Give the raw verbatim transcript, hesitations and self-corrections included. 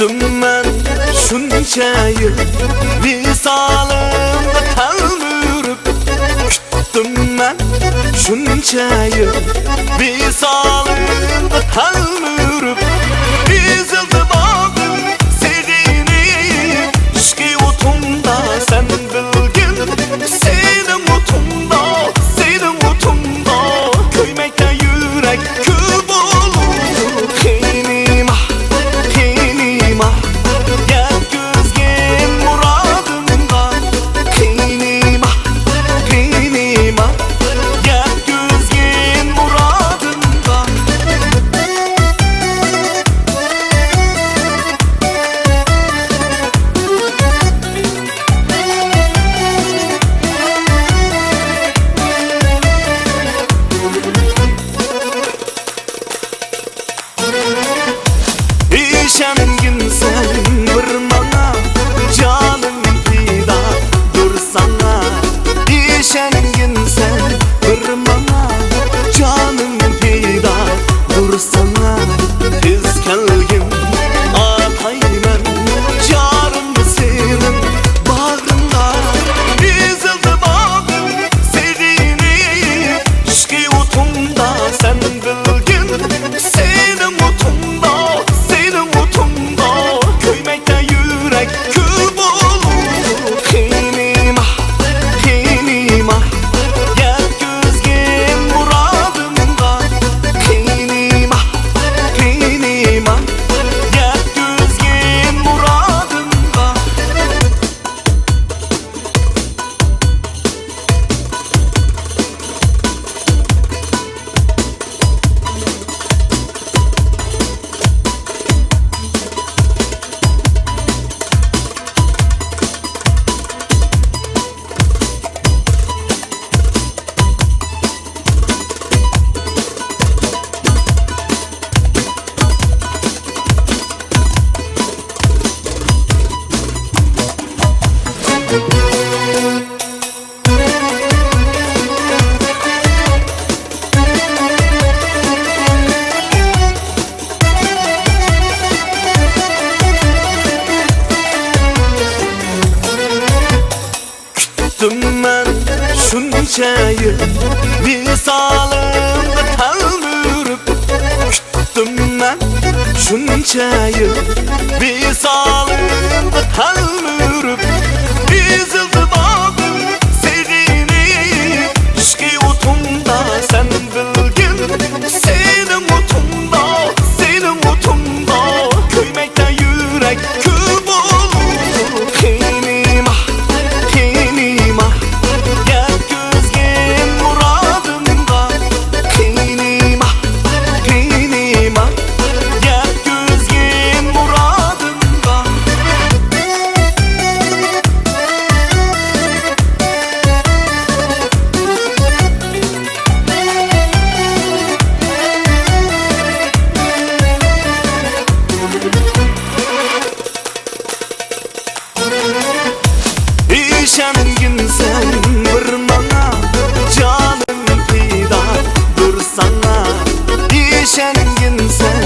كۈتتۈم مەن شۇنچە يىل، ۋىسالىڭغا تەلمۈرۈپ. كۈتتۈم مەن شۇنچە يىل، ۋىسالىڭغا تەلمۈرۈپ. ئېزىلدى باغرىم سېغىنىپ، ئىشقى ئوتۇڭدا سەن بىلگىن، سېنىڭ ئوتۇڭدا، سېنىڭ ئوتۇڭدا كۆيمەكتە يۈرەك كۈل بولۇپ. قېنىم ئاھ، قېنىم ئاھ، يەتكۈزگىن مۇرادىمغا. قېنىم ئاھ، قېنىم ئاھ، يەتكۈزگىن مۇرادىمغا. ئىشەنگىن سەن بىر ماڭا، جانىم پىدا دۇر ساڭا. ئىشەنگىن سەن بىر ماڭا، جانىم پىدا دۇر ساڭا. تېز كەلگىن ئاتايمەن جارىمنى سېنىڭ باغرىڭغا. ئېزىلدى باغرىم سېغىنىپ، ئىشقى ئوتۇڭدا سەن بىلگىن، سېنىڭ ئوتۇڭدا، سېنىڭ ئوتۇڭدا كۆيمەكتە يۈرەك كۈل بولۇپ. قېنىم ئاھ، قېنىم ئاھ، يەتكۈزگىن مۇرادىمغا. قېنىم ئاھ، قېنىم ئاھ، يەتكۈزگىن مۇرادىمغا. كۈتتۈم مەن شۇنچە يىل، ۋىسالىڭغا تەلمۈرۈپ. كۈتتۈم مەن شۇنچە يىل، ۋىسالىڭغا تەلمۈرۈپ. ئېزىلدى باغرىم سېغىنىپ، ئىشقى ئوتۇڭدا سەن بىلگىن، سېنىڭ ئوتۇڭدا، سېنىڭ ئوتۇڭدا كۆيمەكتە يۈرەك كۈل بولۇپ. قېنىم ئاھ، قېنىم ئاھ، يەتكۈزگىن مۇرادىمغا. قېنىم ئاھ، قېنىم ئاھ، يەتكۈزگىن مۇرادىمغا. ئىشەنگىن سەن بىر ماڭا، جانىم پىدا دۇر ساڭا. ئىشەنگىن سەن